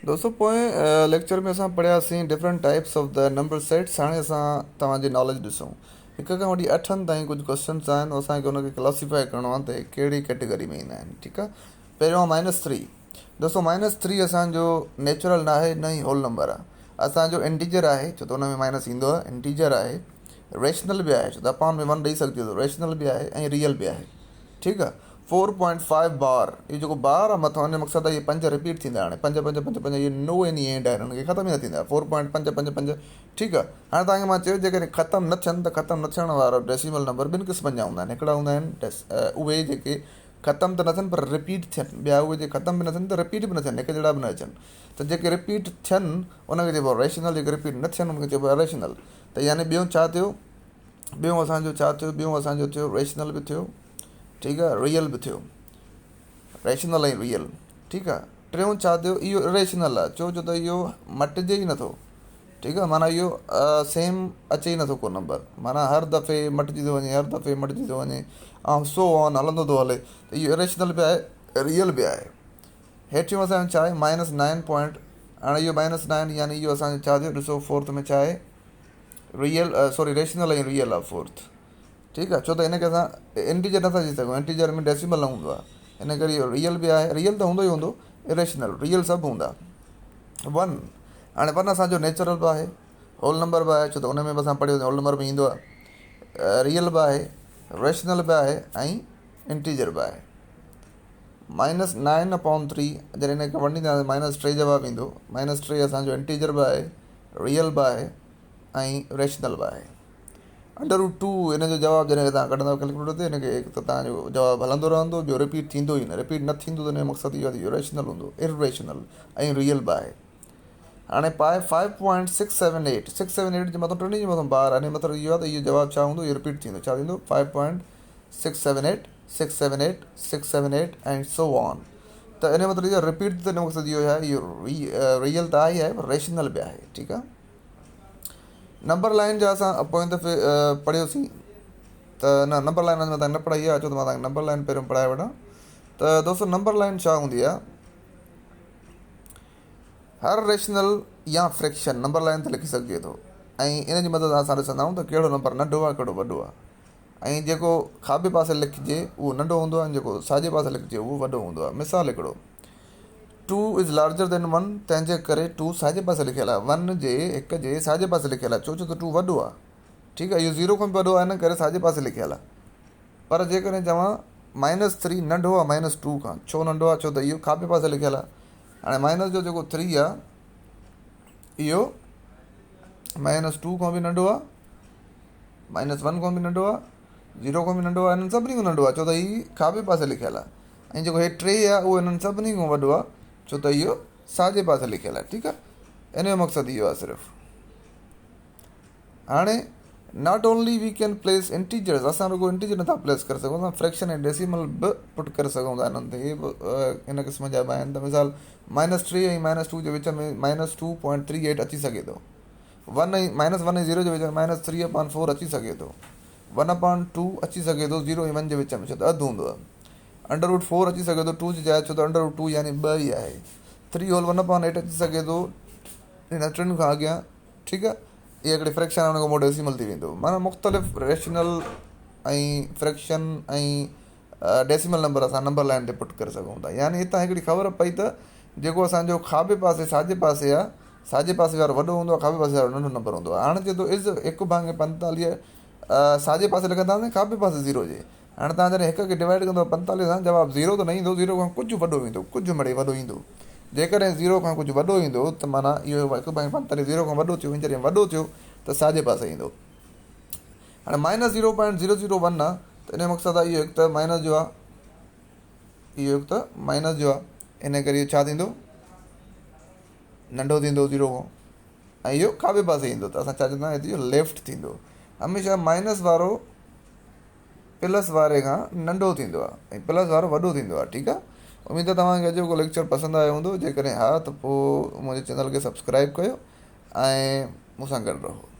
دوستو پوئين ليڪچر ۾ اسان پڙهياسين different types of the number sets هاڻي اسان توهان جي ناليج ڏسون هڪ کان وٺي اٺن تائين ڪجهه ڪوشچنس آهن اسان کي ان کي ڪلاسيفائي ڪرڻو آهي ته ڪهڙي ڪيٽيگري ۾ ايندا آهن ٺيڪ آهي پهريون مائنس ٿري دوستو مائنس ٿري اسانجو نيچرل نه آهي نه ئي هول نمبر آهي اسانجو انٽيجر آهي ڇو ته ان ۾ مائنس ايندو آهي انٽيجر آهي ريشنل به آهي ڇو ته اپان ۾ ون ڏئي سگهجي ٿو ريشنل به آهي ۽ ريئل به آهي ٺيڪ آهي فور پوائنٽ فائيو بار اهو جيڪو بار آهي مٿان ان جو مقصد آهي اهي پنج رپيٽ ٿيندا هاڻي پنج پنج پنج پنج اهي نو ايني اينڊ آهن ان کي ختم ئي نه ٿيندا فور پوائنٽ پنج پنج پنج ٺيڪ آهي هاڻي توهان کي مان چيو جيڪڏهن ختم نه ٿين ته ختم نه ٿيڻ وارا ڊيسيمل نمبر ٻن قسمن جا هوندا آهن هڪڙا هوندا آهن اهي جيڪي ختم ته نه ٿين پر رپيٽ ٿين ٻيا اهي جيڪي ختم به نه ٿين ته رپيٽ به نه ٿين هڪ جهڙا به نه اچن ته جيڪي رپيٽ ٿين ان کي چئبو آهي ريشنل جيڪي رپيٽ نه ٿين ان کي چئبو آهي اريشنل ته يعني ٻيو ڇا ٿيو ٻيو اسانجو ڇا ٿيو ٻيو اسانجو ٿيو ريشنل به ٿيو ٺيڪ آ ريئل به ٿيو ريشنل ۽ ريئل ٺيڪ آ ٽيون ڇا ٿيو اهو اريشنل آ ڇو جو ته اهو مٽجي ئي نٿو ٺيڪ آ معنيٰ اهو سيم اچي ئي نٿو ڪو نمبر معنيٰ هر دفعي مٽجي ٿو وڃي هر دفعي مٽجي ٿو وڃي ۽ سو آن هلندو ٿو هلي ته اهو اريشنل به آهي ريئل به آهي هيٺيون اسانجو ڇا آهي مائنس نائن پوائنٽ هاڻي اهو مائنس نائن يعني اهو اسانجو ڇا ٿيو ڏسو فورٿ ۾ ڇا آهي ريئل سوري ريشنل ۽ ريئل آهي فورٿ ٺيڪ آهي ڇو ته هن کي اسان انٽيجر نٿا چئي سگهون انٽيجر ۾ ڊيسيمل نه هوندو آهي ان ڪري اهو ريئل به آهي ريئل ته هوندو ئي هوندو اريشنل ريئل سڀ هوندا ون هاڻي ون اسانجو نيچرل به آهي هول نمبر به آهي ڇو ته ان ۾ به اسان پڙهيو هول نمبر به ايندو آهي ريئل به آهي ريشنل به آهي ۽ انٽيجر به آهي مائنس نائن اپون ٿري جڏهن هن کي ونڊينداسين مائنس ٽي جواب ايندو مائنس ٽي اسانجو انٽيجر به آهي ريئل به آهي ۽ ريشنل به آهي انڊر روٽ ٽو ان جو جواب جڏهن توهان ڪڍندؤ ڪيلڪوليٽر تي ان کي هڪ ته توهان جو جواب هلندو رهندو ٻيو رپيٽ ٿيندو ئي نه رپيٽ نه ٿيندو ته ان جو مقصد اهو آهي ته اهو ريشنل هوندو ارريشنل ۽ ريئل به آهي هاڻي pi five point six seven eight six seven eight جي مٿان ٽنهي جي مٿان بار آهي مطلب اهو آهي ته اهو جواب ڇا هوندو اهو رپيٽ ٿيندو ڇا ٿيندو five point six seven eight six seven eight six seven eight and so on ته ان جو مطلب اهو رپيٽ ته ان جو مقصد اهو آهي اهو ريئل ته آهي ئي آهي پر ريشنل به آهي ٺيڪ آهي نمبر لائن جا اسان پوئين دفعي پڙهيوسين ته نه نمبر لائن اڃا تائين نه پڙهائي آهي اچو ته مان توهان کي نمبر لائن پهريون پڙهائي وٺان ته دوستو نمبر لائن ڇا هوندي آهي هر ريشنل يا فريڪشن نمبر لائن تي لکي سگهجي ٿو ۽ ان جي مدد سان اسان ڏسندا آهيون ته ڪهڙو نمبر ننڍو آهي ڪهڙو وڏو آهي ۽ جيڪو کاٻي پاسي لکجي اهو ننڍو هوندو آهي ۽ جيڪو ساڄي پاسي لکجي اهو وڏو هوندو آهي مثال هڪڙو two is larger than one تنهن جي ڪري ٽو ساڄي پاسي لکيل آهي ون جي هڪ جي ساڄي پاسي لکيل آهي ڇو ڇو ته ٽو وڏو آهي ٺيڪ آهي اهو زيرو کان به وڏو آهي ان ڪري ساڄي پاسي لکيل آهي پر جيڪڏهن چوان مائنس ٿري ننڍو آهي مائنس ٽو کان ڇو ننڍو آهي ڇو ته اهو کاٻي پاسي لکيل آهي هاڻي مائنس جو جيڪو ٿري آهي اهو مائنس ٽو کان به ننڍو آهي مائنس ون کان به ننڍو آهي زيرو کان به ننڍو آهي انهن سڀني کان ننڍو آهي ڇو ته هي کاٻي پاسي لکيل آهي ۽ جيڪو هي ٽي آهي اهو انهن سڀني کان وڏو آهي ڇو ته اهو ساڄي پاسي لکيل آهي ٺيڪ آهي ان جو مقصد اهو آهي صرف هاڻي not only we can place integers اسان رڳو انٽيجر نٿا پليس ڪري سگهون اسان فريڪشن ۽ ڊيسيمل به پٽ ڪري سگهون ٿا انهن تي هي به ان قسم جا به آهن ته مثال مائنس ٽي ۽ مائنس ٽو جي وچ ۾ minus two point three eight اچي سگهي ٿو ون ۽ مائنس ون ۽ زيرو جي وچ ۾ مائنس ٿري اپان فور اچي سگهي ٿو ون اپان ٽو اچي سگهي ٿو زيرو ۽ ون جي وچ ۾ ڇو ته اڌ هوندو آهي انڊر روٽ فور اچي سگهي ٿو ٽو جي جاء ڇو ته انڊر روٽ ٽو يعني ٻه ئي آهي ٿري هول ون اپان ايٽ اچي سگهي ٿو هن ٽن کان اڳيان ٺيڪ آهي اها هڪڙي فريڪشن آهي ان کان پوء ڊيسيمل ٿي ويندو معنيٰ مختلف ريشنل ۽ فريڪشن ۽ ڊيسيمل نمبر اسان نمبر لائن تي پٽ ڪري سگهون ٿا يعني هتان هڪڙي خبر پئي ته جيڪو اسانجو کاٻي پاسي ساڄي پاسي آهي ساڄي پاسي وارو وڏو هوندو آهي کاٻي پاسي وارو ننڍو نمبر هوندو آهي هاڻي چئي ٿو از هڪ ڀاڱي پنتاليهه ساڄي پاسي لکنداسين کاٻي پاسي زيرو جي هاڻي توهان جڏهن هڪ کي ڊوائيڊ ڪندو پنتاليهه سان جواب زيرو ته نه ايندو زيرو کان ڪجهه وڏو ايندو ڪجهه مڙئي وڏو ايندو جيڪڏهن زيرو کان ڪجهه وڏو ايندو ته معنيٰ اهو هڪ ڀاڱي پنتاليهه زيرو کان وڏو ٿيو جڏهن وڏو ٿيو ته ساڄي پاسي ايندو هاڻي minus zero point zero zero one آهي ته ان جو مقصد آهي اهو هڪ ته مائنس جو آهي اهو هڪ ته مائنس جو آهي ان ڪري اهو ڇا ٿيندو ننڍو ٿيندو زيرو کان ۽ اهو کاٻي پاسي ايندو ته اسان ڇا چوندا آهيون هتي اهو ليفٽ ٿيندو هميشه مائنس وارو پلس واري کان ننڍو ٿيندو آهي ۽ پلس وارو وڏو ٿيندو آهي ٺيڪ آهي اميد ته توهان کي اڄوڪو ليڪچر پسند آيو هوندو جيڪڏهن ها ته پوء منهنجي چينل کي سبسڪرائب ڪيو ۽ مون سان گڏ رهو.